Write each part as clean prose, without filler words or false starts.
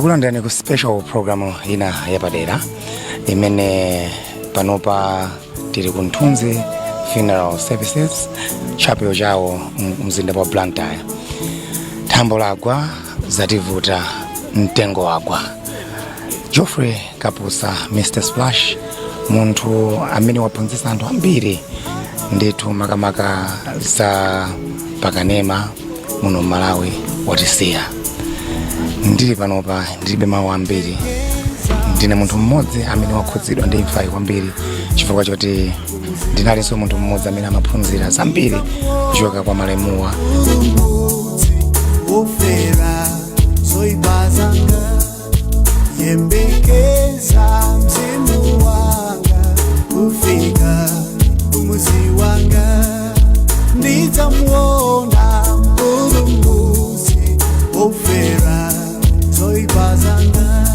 Takulandirani ku special program ina yapadera imene panopa tili ku Nthunzi Funeral Services, chapel chawo mzinda wa Blantyre. Thambo lagwa, zativuta, mtengo wagwa. Geoffrey Kapusa, Mr Splash, munthu amene waphunzitsa anthu ambiri ndithu, makamaka za pakanema muno Malawi, watisiya. Ndili panopa ndilibe mawu ambiri. Ndine munthu mmodzi amene wakhudzidwa ndi imfayi kwambiri, chifukwa choti ndinalinso munthu mmodzi amene amaphunzira zambiri kuchoka kwa malemuwa. Wofera zoipa zanga, yembekeza mzimu wanga kufika kumuzi wanga, ndidzamuona Mpulumutsi wofera zoipa zanga.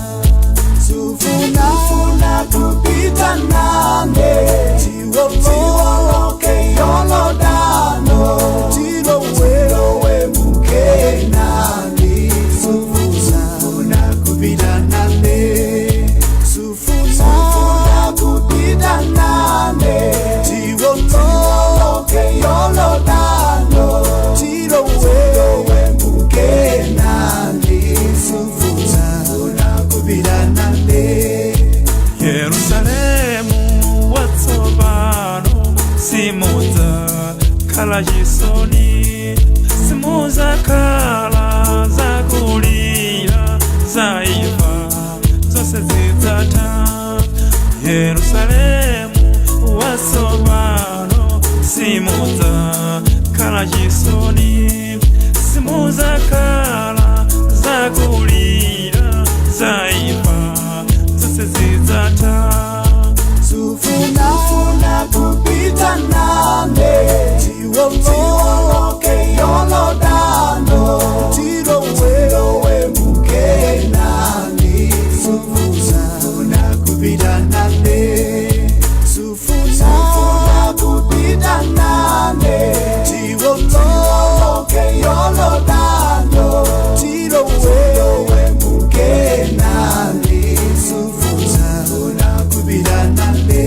Sufuna kupita nane, tiwoloke Yolodano, tilowe mukenani. Sufuna kupita nane, sufuna kupita nane, tiwoloke Yolodano, tilowe mukenani. Sufuna kupita nane. Yerusalemu watsopano simudzakhala chisoni, simudzakhala zakulira, zaifa zonse zidzatha. Yerusalemu watsopano simudzakhala chisoni, simudzakhala zakulira, zaifa zonse zidzatha. Sufuna kupita nane, tiwoloke Yolodano, tilowe mukenani. Sufuna kupita nane, sufuna kupita nane, tiwoloke Yolodano, tilowe mukenani. Sufuna kupita nane.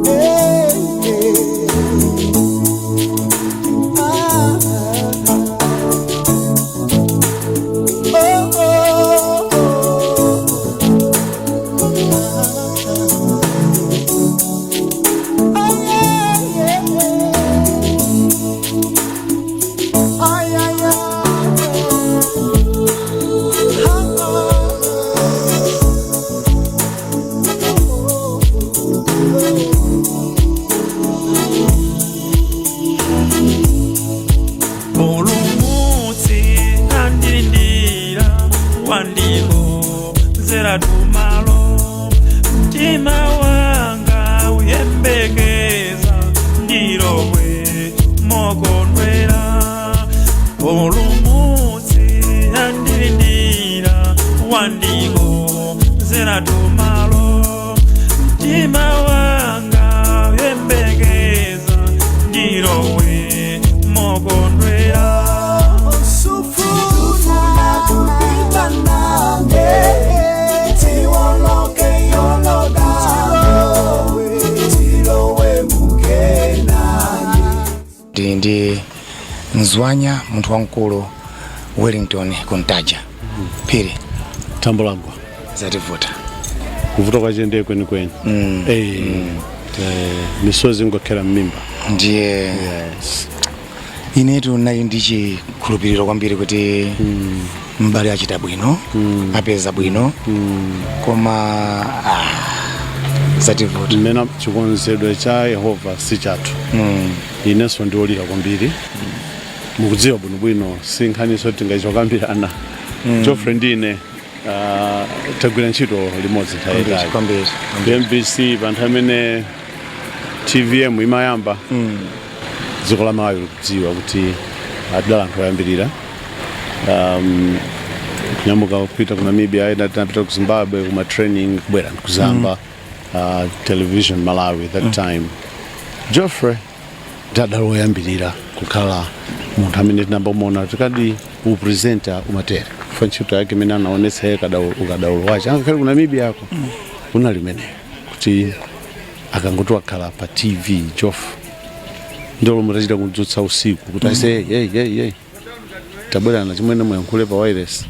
Hey, hey. Ah, oh, oh, oh. Oh, yeah, yeah, yeah. Ay, ay, ay. Ah, oh, oh, oh. Mpulumutsi andilindira, wandikonzera tumalo. Mtima wanga uyembekeza, ndilowe mokondwera. Mpulumutsi andilindira, wandikonzera tumalo. Mtima wanga uyembekeza, ndilowe mokondwera. Sufuna kupita nane, tiwoloke Yolodano, tilowe mukenani. Ndili ndi Mzwanya, munthu wamkulu Wellington Kuntaja Phiri. Thambo lagwa. Zativuta. Kuvuta kwachende kwenikweni. Misozi ngokhera mmimba. Ndiye Yes. Inetu nali ndi chikhulupiriro kwambiri kuti m'bale achita bwino, apeza bwino, koma zativuta. Mmene chikonzedwe cha Yehova si chathu. Inenso ndiolira kwambiri. Mukudziwa bwinobwino, si nkhaniso tingachokambirana. Geoffrey ndi ine Tagwira ntchito limodzi nthawi Kwambiri, yayitali kwambiri. Ku MBC pa nthawi imene TVM imayamba, dziko la Malawi likudziwa kuti adala anthu oyambirira kunyamuka kupita ku Namibia, ena tinapita ku Zimbabwe kuma training, kubwera kuzamba Television Malawi. That time Geoffrey ndadala woyambirira kukhala munthu amene tinambamuona tikadi upresenter umatere kufa ntchito yake imene anaonetsa iye ukadaulo wace angakhale ku Namibia ako unali umeneyo kuti akangoti wakhala pa TV, Geoff ndolo mutachita kudzutsa usiku kuti ase, "Hey, hey, hey, tabwerana chimwene muyankhule pa wireless."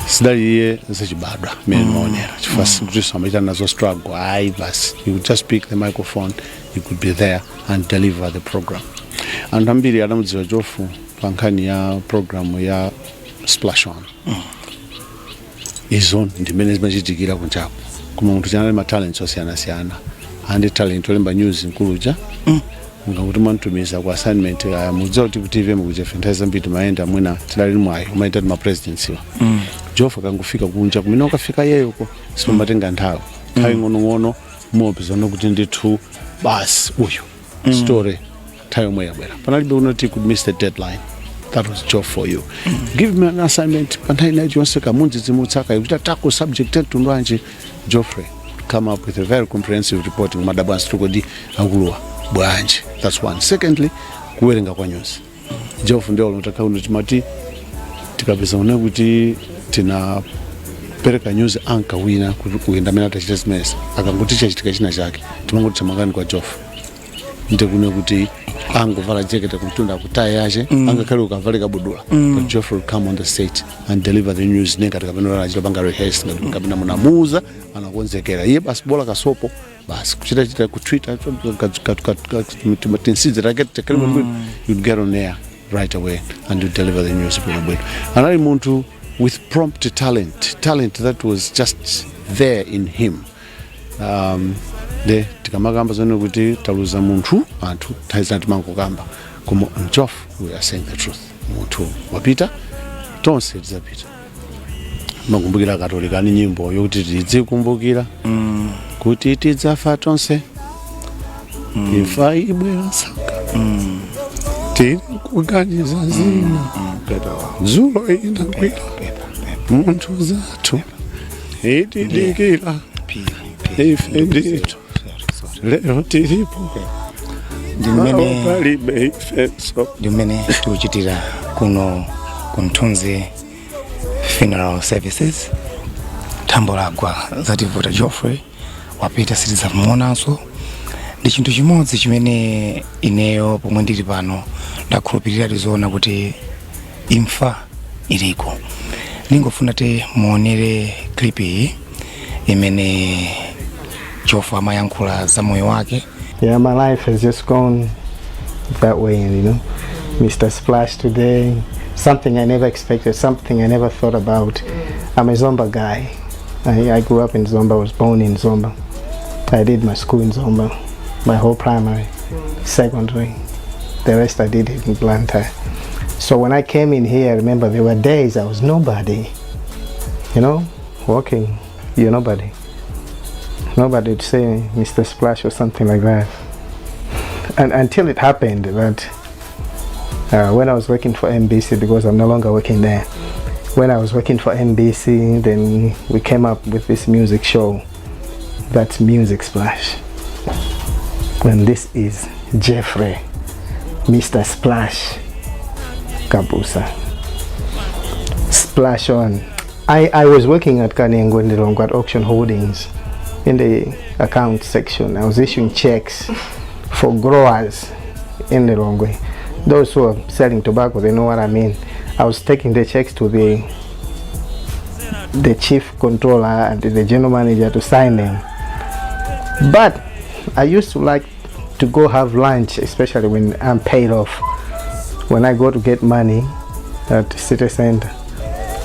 Sidali iye zachibadwa mmene maonera chifukwa sikuti amachita nazo struggle, ayi. Basi, you could just pick the microphone, you could be there and deliver the program. Anthu ambiri adamudziwa Geoff pa nkhani ya program ya Splash On. Izo ndimene zimachitikira kunjaku, koma munthu chanali ma talents osiyanasiyana andi talent olemba news nkuluja ngakuti mwantumiza ku assignment aya. Mudziwa kuti ku TV mukuchefe nthawi zambiri timayenda, mwina tidali mwayi umayenda ti ma presidency. Geoff akangofika kunja kumene ukafika yeyoko sipamatenga nthawi ng'onong'ono, mopezana kuti ndithu basi uyu story nthawi yomwe yabwera, panalibe unoti could miss the deadline. That was job for you. Give me an assignment pa nthawi inayi yonse kamundzidzimutsa kaikuti tackle subject mtundu wanji, Geoffrey come up with a very comprehensive reporting. Madabwa kodi akuluwa bwanji? That's one. Secondly, kuwerenga kwa news, Geoff ndio unataka timati tikapeza una kuti tinapereka news ankawina kuti kuyenda amene atachita zimenezi, akangoti chachitika china chake timangoti chamakani kwa Geoff, ndikune kuti angovala jacket kumtunda akutayi yache, angakhale ukavale kabudula, but Geoffrey will come on the stage and deliver the news nengati kapena anachita panga rehearse, ngati kapena munamuuza anakonzekera iye, basi bola kasopo, basi kuchita ku Twitter tinsidze take tekele, you'd get on air right away and you deliver the news bwino bwino. Anali munthu with prompt talent, talent that was just there in him. De tikamakamba zone kuti taluza munthu, anthu nthawi zina timangokamba, koma on Geoff we are saying the truth. Munthu wapita, tonse tidzapita. Makumbukira Akatolika ani nyimbo yokuti tidzikumbukira kuti tidzafa tonse, imfa ibwera sanga, tiri kuganiza zina, dzulo inakwira munthu zathu itidikira ife ndithu lero tilipo. Ndi mmene palibe ifenso. Ndi mmene tikuchitira kuno ku Mthunzi Funeral Services. Thambo lagwa, zativuta. Geoffrey wapita, sitidzamuonanso. Ndi chinthu chimodzi chimene ineyo pomwe ndili pano ndakhulupirira tizoona kuti imfa iliko. Ndingofuna te muonere clip iyi imene Geoff amayankhula za moyo wake. Yeah, my life has just gone that way. Mr. Splash today, something I never expected, something I never thought about. I'm a Zomba guy. I grew up in Zomba, was born in Zomba. I did my school in Zomba, my whole primary, secondary. The rest I did it in Blantyre. So when I came in here, I remember there were days I was nobody. Walking, you're nobody. Nobody would say Mr. Splash or something like that. And until it happened that when I was working for MBC, because I'm no longer working there, when I was working for MBC, then we came up with this music show, that's Music Splash. And this is Jeffrey, Mr. Splash Kabusa. Splash On. I was working at Kanengo in Lilongwe at Auction Holdings in the account section. I was issuing checks for growers in Lilongwe. Those who are selling tobacco, they know what I mean. I was taking the checks to the chief controller and the general manager to sign them. But I used to like to go have lunch, especially when I'm paid off. When I go to get money at city center.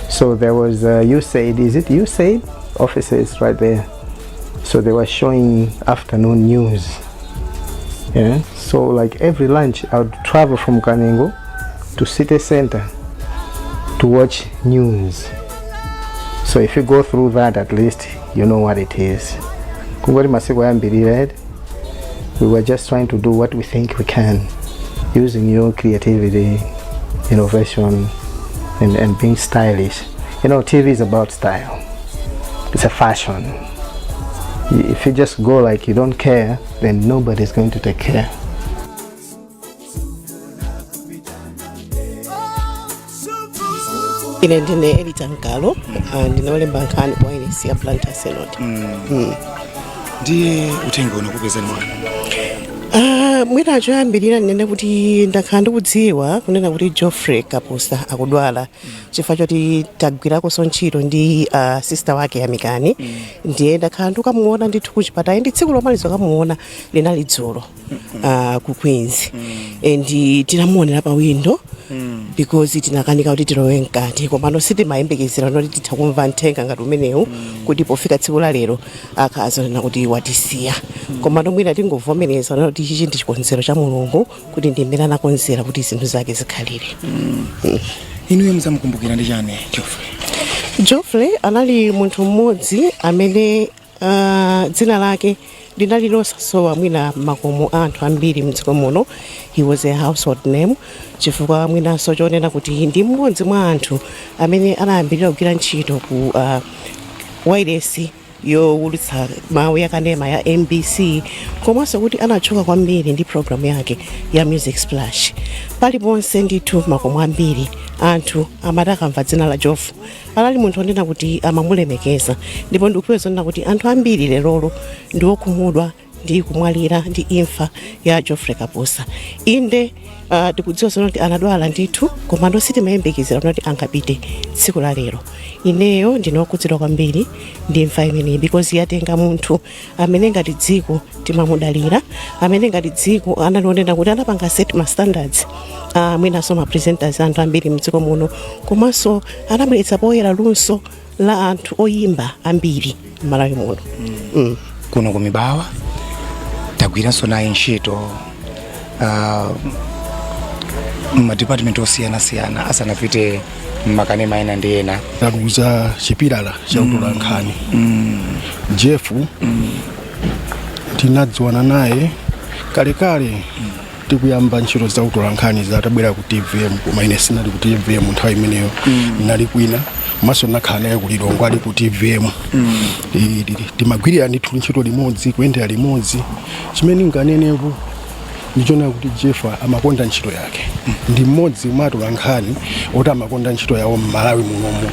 So there was USAID, is it USAID? Offices right there. So they were showing afternoon news. Yeah. So like every lunch, I would travel from Kanengo to city center to watch news. So if you go through that, at least you know what it is. Kungoti masiku ayambirira, we were just trying to do what we think we can, using your creativity, innovation, and being stylish. TV is about style. It's a fashion. If you just go like you don't care, then nobody's going to take care. Ine ndine Elita Nkalo, ndinolemba nkhani pa wailesi ya Blantyre Synod. Ndiye uthenga unakupezani wanu? Mwina choyambirira ndinene kuti ndakhala ndikudziwa kunena kuti Geoffrey Kapusa akudwala, chifukwa choti tagwirakonso ntchito ndi sister wake Yamikani. Ndiye ndakhala ndikukamuona ndithu kuchipatala, ndi tsiku lomaliza kamuona linali dzulo ku Queens, and tinamuonera pa window because tinakanika kuti tilowe mkati. Komano sitimayembekezera noti titha kumva mthenga ngati umenewu, kuti pofika tsiku la lero akazonena kuti watisiya. Komano mwina tingovomereza kuti ichichi ndi chikonzero cha Mulungu, kuti ndi mmene anakonzera kuti zinthu zake zikhalire. Inuyo muzamukumbukira ndi chani Geoffrey? Geoffrey anali munthu mmodzi amene dzina lake linali losasowa mwina makomo a anthu ambiri mdziko muno. He was a household name, chifukwa mwinanso chonena kuti ndi mmodzi mwa anthu amene anayambirira kugwira ntchito ku wireless yowulutsa mawu yakanema ya MBC, komanso kuti anatchuka kwambiri ndi programu yake ya Music Splash. Paliponse ndithu, makomo ambiri, anthu amati akamva dzina la Jofu, anali munthu onena kuti amamulemekeza. Ndipo ndikupeza zonena kuti anthu ambiri lerolo ndi okhumudwa ndi kumwalira ndi imfa ya Geoffrey Kapusa. Inde, tikudziwa zono kuti anadwala ndithu, komano sitimayembekezera kuti angapite tsiku la lero. Ineyo ndinokhudzidwa kwambiri ndi imfa imeneyi, because yatenga munthu amene ngati dziko timamudalira, amene ngati dziko analionena kuti anapanga set ma standards, mwinanso ma presenters anthu ambiri mdziko muno, komanso anabweretsa poyera luso la anthu oyimba ambiri m'Malawi muno. Kuno ku Mibawa tagwiranso naye ntchito mmadepartment osiyanasiyana asanapite mmakanema ena ndi ena. Taluza chipilala cha utola nkhani. Jeff tinadziwana naye kalekale tikuyamba ntchito za utola nkhani, zatabwera ku TVM, koma ine sinali ku TVM nthawi imeneyo, ndinali kwina. Komanso ndinakhala naye ku Lilongwe ali ku TVM. Timagwirira ndithu ntchito limodzi, kuyendera limodzi. Chimene nkanenepo ndichonena kuti Jeff amakonda ntchito yake. Ndi mmodzi mwa atola nkhani oti amakonda ntchito yawo m'Malawi munomu,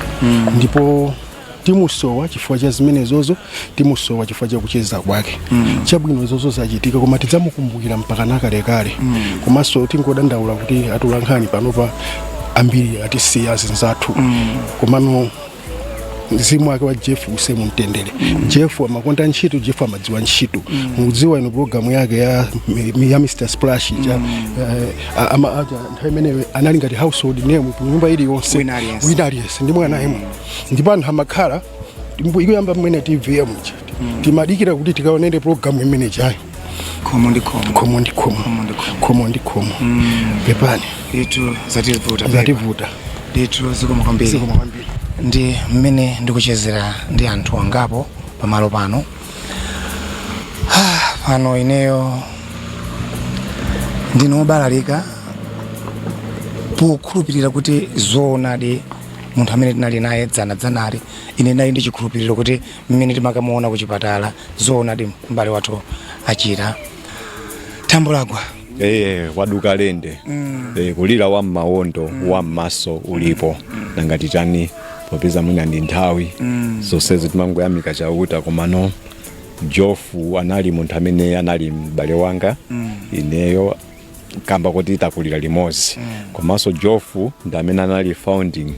ndipo timusowa chifukwa cha zimenezozo, timusowa chifukwa cha kucheza kwake. Chabwino, izozo zachitika, koma tidzamukumbukira mpaka nakalekale. Komanso tingodandaula kuti atola nkhani panopa ambiri atisiya, azinzathu. Komano mzimu wake wa Jeff use mumtendere. Jeff amakonda ntchito, Jeff amadziwa ntchito. Mukudziwa ino programu yake ya Mr Splash ja, nthawi imeneyo anali ngati household name ku nyumba iliyonse. Wina aliyense. Wina aliyense ndi mwana yemwe, ndipo anthu amakhala ikuyamba mmene TVM ija, timadikira kuti tikaonere programu imene jayo. Khomo ndi khomo. Khomo ndi khomo. Khomo ndi khomo. Khomo ndi khomo. Pepani. Ndithu zativuta. Zativuta. Ndithu, zikomo kwambiri. Zikomo kwambiri. Ndi mmene ndikuchezera ndi anthu angapo pamalo pano. Ah, pano ineyo ndinobalalika pokhulupirira kuti zoonadi munthu amene tinali naye dzana dzanali, ine ndinali ndi chikhulupiriro kuti mmene timakamuona kuchipatala, zoonadi m'bale wathu achira. Thambo lagwa. Waduka lende. Kulira wa m'mawondo, wa m'maso ulipo. Nangati tani, popeza mwina ndi nthawi zonsezo timangoyamika Chauta. Komano Jofu anali munthu amene anali m'bale wanga ineyo, kamba kuti takulira limodzi. Komanso Jofu ndi amene anali founding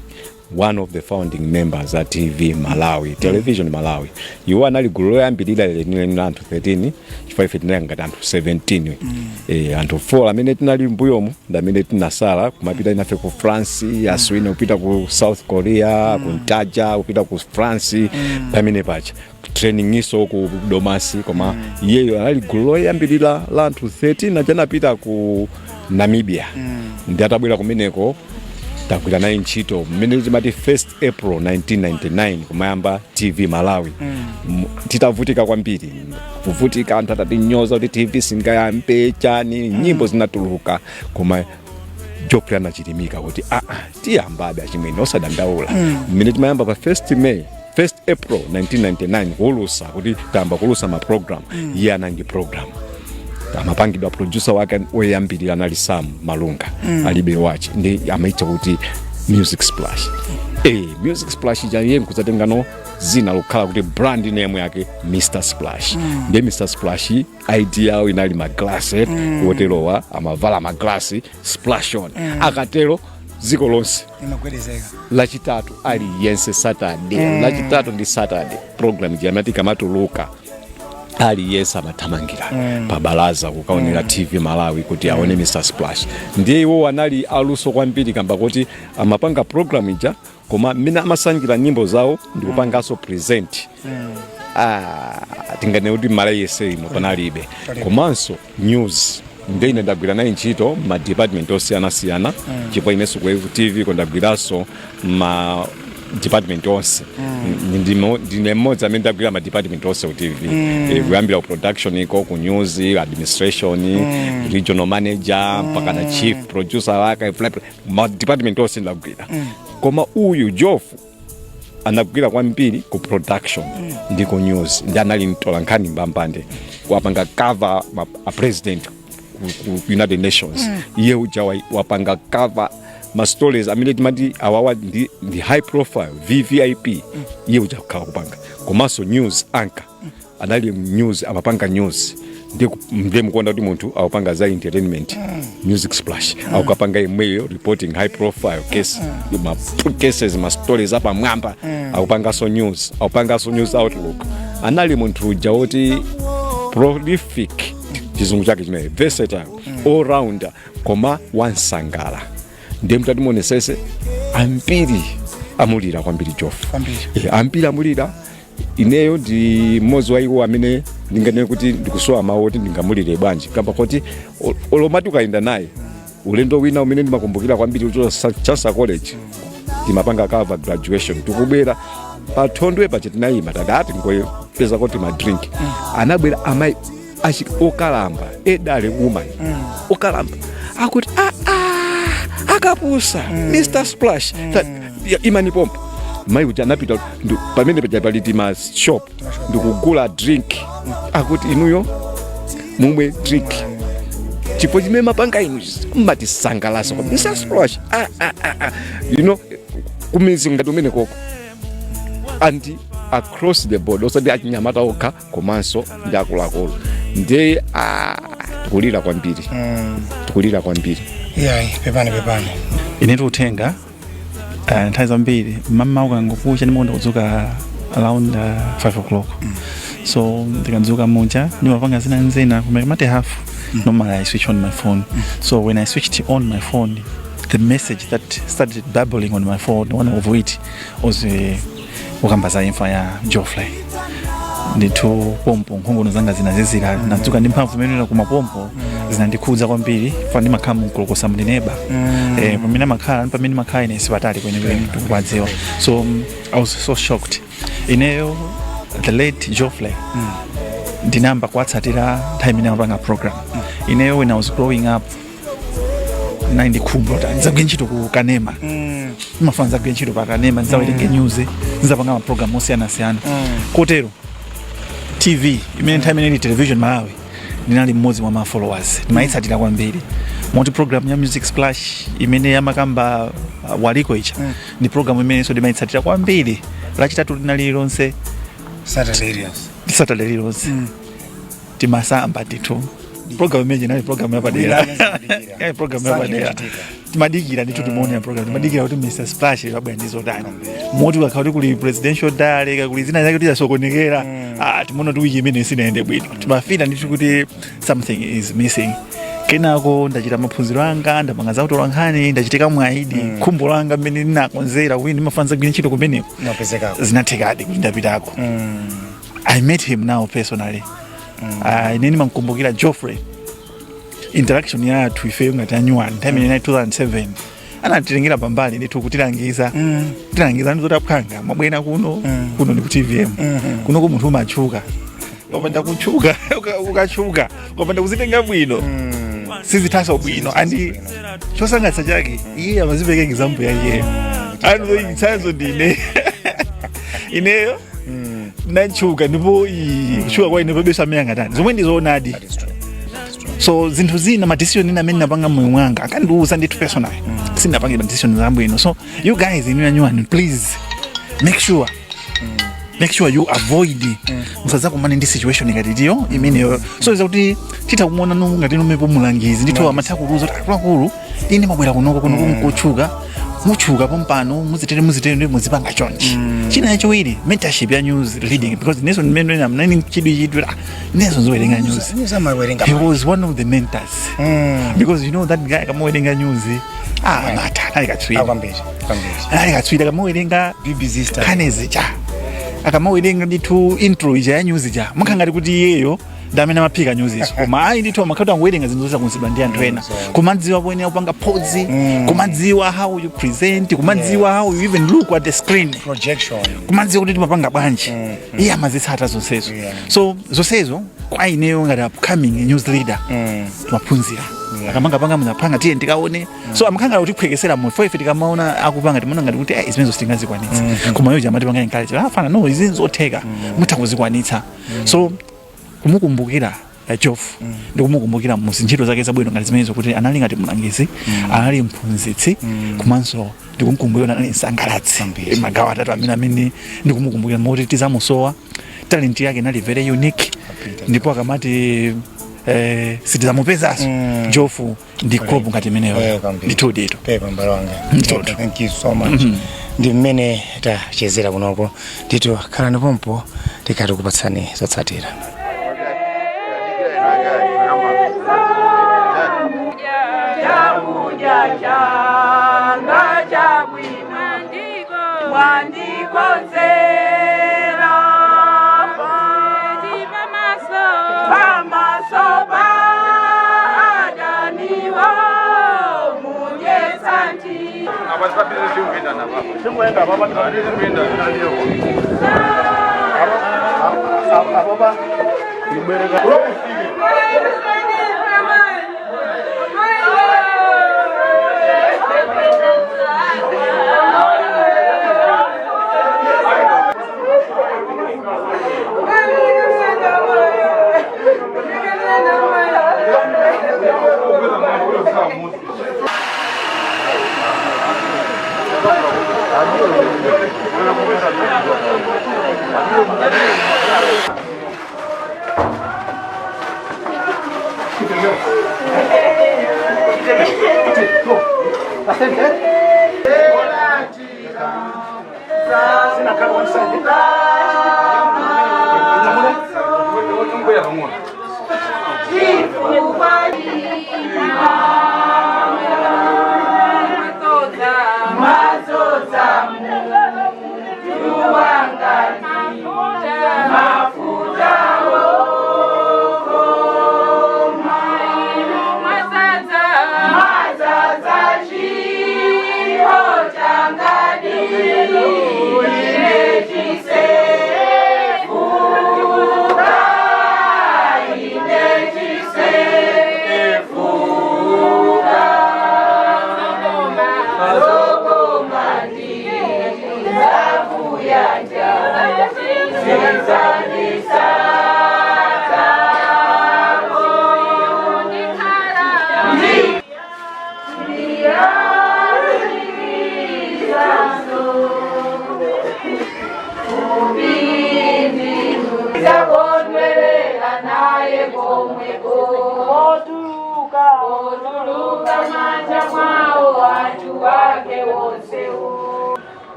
one of the founding members a TV Malawi, Television Malawi. Iwo anali gulu loyambirira lenileni la anthu 13, chifukwa ife tinali ngati anthu 17. Anthu 4 amene tinali mbuyomu ndi amene tinasala kumapita inafe ku France, aswine kupita ku South Korea, ku Ntaja, kupita ku France, pamene pacha training iso ku Domasi. Koma iyeyo anali gulu loyambirira la anthu 13 aja anapita ku Namibia. Ndi atabwera kumeneko Tagwira naye ntchito mmene timati 1st April 1999 kumayamba TV Malawi. Titavutika kwambiri, kuvutika, anthu atatinyoza kuti TV singayambe chani, nyimbo zinatuluka, koma Geoffrey anachilimika kuti aa, tiyambabe achimwene, osadandaula. Mmene timayamba pa 1st May, 1st April 1999 kuulusa, kuti tayamba kuulusa ma program, iye anangi program amapangidwa, producer wake woyambirira anali Sam Malunga. Alibe wache ndi amaitcha kuti Music Splash. Music Splash ija iye nkuzatengano zina lokhala kuti brand name yake Mr Splash. Ndiye Mr Splash idea yawo inali maglasi woterowa, amavala maglasi, splash on. Akatero dziko lonse Imagwedezeka. Lachitatu aliyense, Saturday, Lachitatu ndi Saturday program ija ikamatuluka, aliyense amathamangira pa balaza kukaonera TV Malawi kuti aone Mr Splash. Ndiye iwo anali aluso kwambiri kamba kuti amapanga program ija, koma mmene amasankhira nyimbo zawo ndikupanganso present, tinganene kuti Malawi yese ino panalibe. Komanso news, ndiye ine ndagwira naye ntchito ma department osiyanasiyana, chifukwa inenso ku TV kondagwiranso ma department onse. Ndine mmodzi amene ndagwira ma department onse ku TV, kuyambira ku production iko, ku news, administration, regional manager, mpaka na chief producer wake, ma department onse ndagwira. Koma uyu Jof anagwira kwambiri ku production ndi ku news, ndi anali mtola nkhani mbambande, wapanga cover a president ku United Nations. Iye uja wapanga cover ma stories amene timati awawa ndi high profile, VVIP. Iye uja kukhala kupanga, komanso news anchor, anali news, amapanga news. Ndiye mukuona kuti munthu akupanga za entertainment, Music Splash, akukapanga imweyo reporting high profile case, ma cases, ma stories apamwamba, akupanganso news, akupanganso news outlook. Anali munthu uja woti prolific, chizungu chake chimene, versatile, all rounder, koma wansangala. Ndiye mutati muonesese, ambiri amulira kwambiri Jof. Kwambiri. Ambiri amulira. Ineyo ndi mmodzi wa iwo amene ndinganene kuti ndikusowa mawu oti ndingamulire bwanji, kamba kuti olomati ukayenda naye ulendo wina umene ndimakumbukira kwambiri ucho Chancellor College, timapanga cover graduation, tikubwera pa Thondwe pache, tinayima, tati ati ngoyepeza kuti ma drink. Anabwera amayi achi okalamba, elderly woman okalamba, akuti, "Ah, ah, akapusa Mr Splash." Imani pompo. Mayi kuti anapita pamene paja pali tima shop ndikugula drink, akuti, "Inuyo mumwe drink chifo chimene mapanga inu mmatisangalasa kwa Mr Splash." Ah, ah, ah, ah. Kumizi ngati umene koko and across the board, osati achinyamata okha komanso ndi akuluakulu. Ndiye tikulira kwambiri, tikulira kwambiri. Iyayi, pepani, pepani. Inetu uthenga, nthawi zambiri mama ukangokucha ndimakonda kudzuka around 5 o'clock. So ndikadzuka muja ndimapanga zina nzina kumene mate half. Normally I switch on my phone. So when I switched on my phone, the message that started bubbling on my phone, one of it was ukamba za imfa ya Geoffrey. Ndithu pompo nkhongono zanga zinazizira, nadzuka ndi mphamvu imenera kumapompo, zinandikhudza kwambiri fa ndimakhala mkolokosa mndineba pamene amakhala, pamene makhala ine sipatali kwenikweni ndikupadziwa. So I was so shocked. Ineyo the late Geoffrey ndinayamba kuwatsatira nthawi imene amapanga program. Ineyo when I was growing up nali ndikhumbo kuti ndizagwire ntchito ku kanema, ndimafuna ndizagwire ntchito pa kanema, ndizawerenge news, ndizapanga maprogram osiyanasiyana. Kotero TV imene nthawi imene ili Television Malawi, ndinali mmodzi mwa ma followers, ndimayitsatira kwambiri, moti program ya Music Splash imene yamakamba waliko icha ndi program imenenso ndimayitsatira kwambiri Lachitatu linali lonse. Saturday iliyonse. Saturday lilonse timasamba ndithu program imene inali program yapadera. Wina Inali program yapadera, timadikira ndithu, timaonera program, timadikira kuti Mr Splash wabwera ndizotani, moti ukakhala kuti kuli Presidential Diary, kuli zina zake kuti zasokonekera, ah, timaona kuti wiki imene sinaende bwino, timafeela ndithu kuti something is missing. Kenako ndachita maphunziro anga, ndapanga za utola nkhani, ndachitika mwaidi khumbo langa mmene ndinakonzera kuti ndimafuna ndizagwire ntchito kumeneko. Mapezekako. Zinathekadi kuti ndapitako. I met him now personally. Ine ndimamkumbukira Geoffrey, interaction yathu ifeyo ngati anyuwani nthawi imene inali 2007. Anatitengera pambali ndithu kutilangiza, tilangiza ndizoti aphwanga mwabwera kuno, kuno ndi ku TVM, kunoko munthu umatchuka, ukapanda kutchuka, ukatchuka ukapanda kuzitenga bwino sizithaso bwino. And chosangalatsa chake iye amazipeka example ya iyeyo, anoitsanzo ndine ineyo natchuka, ndipo kutchuka kwa ine pabesa amene angatani zomwe ndizoonadi. So zinthu zina, ma decision ina amene napanga mmoyo mwanga akandiuza ndithu personal, sindinapange ma decision zabwino. So you guys, inu anyuwani, please make sure you avoid, musadzakumane ndi situation ngati tiyo imeneyo. So iza kuti titha kumuona nu ngati numepo mulangizi ndithu amatha kuluza kuti akuluakulu, ine mabwera kunoko, kunoko nkutchuka, mutchuka pompano, muzitere muzitere ndi muzipanga chonchi. China chachiwiri, mentorship ya news reading, because neso ndimene nani chidwi chidwi, ah, neso nzowerenga news. News amawerenga. He was one of the mentors because you know that guy akamuwerenga news, ah, mata anali katswiri. Kwambiri kwambiri. Anali katswiri akamuwerenga BBC style. Khanezi cha akamawerenga ndithu intro ija ya news ija, mukhangati kuti iyeyo ndi amene amaphika news izo, koma ayi ndithu, amakhala angowerenga zinthu zosakonzedwa ndi anthu ena, kumadziwa poyenera kupanga pause, kumadziwa how you present, kumadziwa how you even look at the screen, projection, kumadziwa kuti timapanga bwanji. Iye amazitsata zonsezo. So zonsezo kwa ineyo ngati upcoming news leader timaphunzira. Akamangapanga munapanga, tiye ndikaone. So amakhala kutiphwekesera mu ife tikamaona akupanga, timaona ngati kuti eh, zimenezo sitingazikwanitsa, koma iwo amatipanga encourage, ah, fana, no, izi nzotheka, mutha kuzikwanitsa. So kumukumbukira Jof ndi kumukumbukira mu ntchito zake zabwino ngati zimenezo, kuti anali ngati mlangizi, anali mphunzitsi, komanso ndikumukumbukira anali msangalatsi. Magawo atatu amene ndikumukumbukira moti tizamusowa. Talent yake inali very unique, ndipo akamati sitizamupezanso Jofu ndi crop ngati imeneyo. Kwambiri. Ndithu dito. Pepa mbale wanga. Ndithu. Thank you so much. Ndi mmene tachezera kunoko ndithu, khalani pompo, tikati kupatsani zotsatira. Chakudya changa chabwino mwandikonzera pamaso pa adaniwo mudyetsa.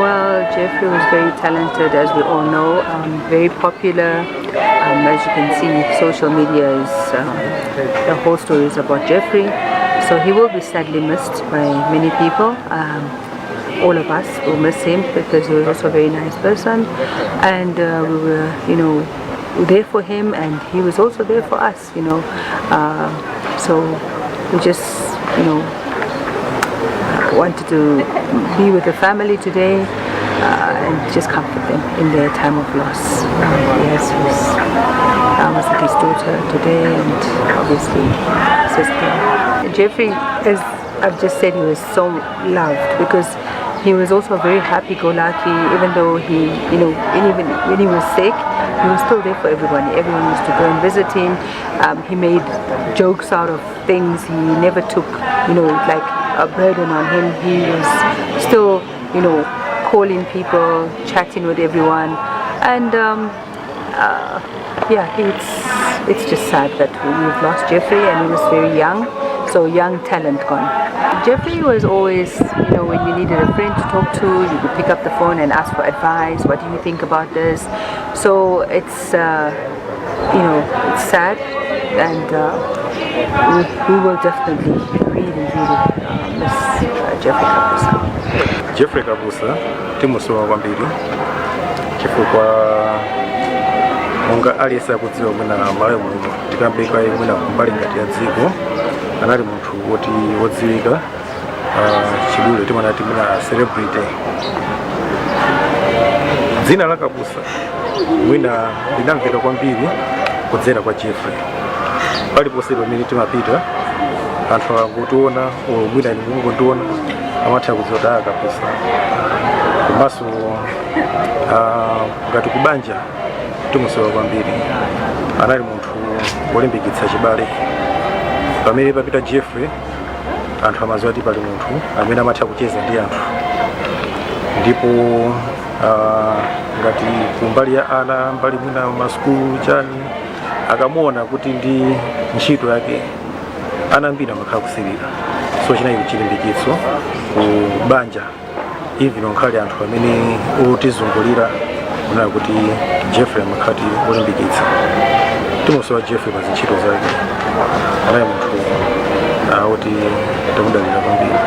Well, Jeffrey was very talented, as we all know, very popular. As you can see, social media is the whole story is about Jeffrey. So he will be sadly missed by many people. All of us will miss him because he was also a very nice person, and we were there for him, and he was also there for us. So we just wanted to be with the family today and just comfort them in their time of loss. Yes, I was with his daughter today and obviously sister. Jeffrey, as I've just said, he was so loved because he was also very happy-go-lucky, even though he, you know, and even when he was sick, he was still there for everyone. Everyone used to go and visit him. He made jokes out of things. He never took like a burden on him. He was still calling people, chatting with everyone, and yeah, it's just sad that we've lost Jeffrey, and he was very young, so young talent gone. Jeffrey was always, when you needed a friend to talk to, you could pick up the phone and ask for advice. What do you think about this? So it's sad, and we will definitely really, really miss Jeffrey Kapusa. Jeffrey Kapusa timusowa kwambiri chifukwa monga aliyense akudziwa, mwina Malawi muno, tikambeka mwina kumbali ngati ya dziko, anali munthu woti wodziwika, chidule timanati mwina celebrity. Dzina la Kapusa mwina linamveka kwambiri kudzera kwa Jeffrey. Paliponse pamene timapita, anthu akangotiona, olo mwina inu mukungondiona, amatha kudziwa kuti aa, Kapusa. Komanso ngati kubanja timusowa kwambiri. Anali munthu wolimbikitsa chibale. Pamene papita Jeffrey, anthu amadziwa kuti pali munthu amene amatha kucheza ndi anthu. Ndipo ngati kumbali ya ana, mbali mwina masukulu chani, akamuona kuti ndi ntchito yake, ana ambiri amakhala kusirira. So chinali chilimbikitso ku banja, even onkhale anthu amene otizungulira kunena kuti Jeffrey amakhati olimbikitsa. Timusowa Jeffrey pa zintchito zake. Anali munthu woti tamudalira kwambiri.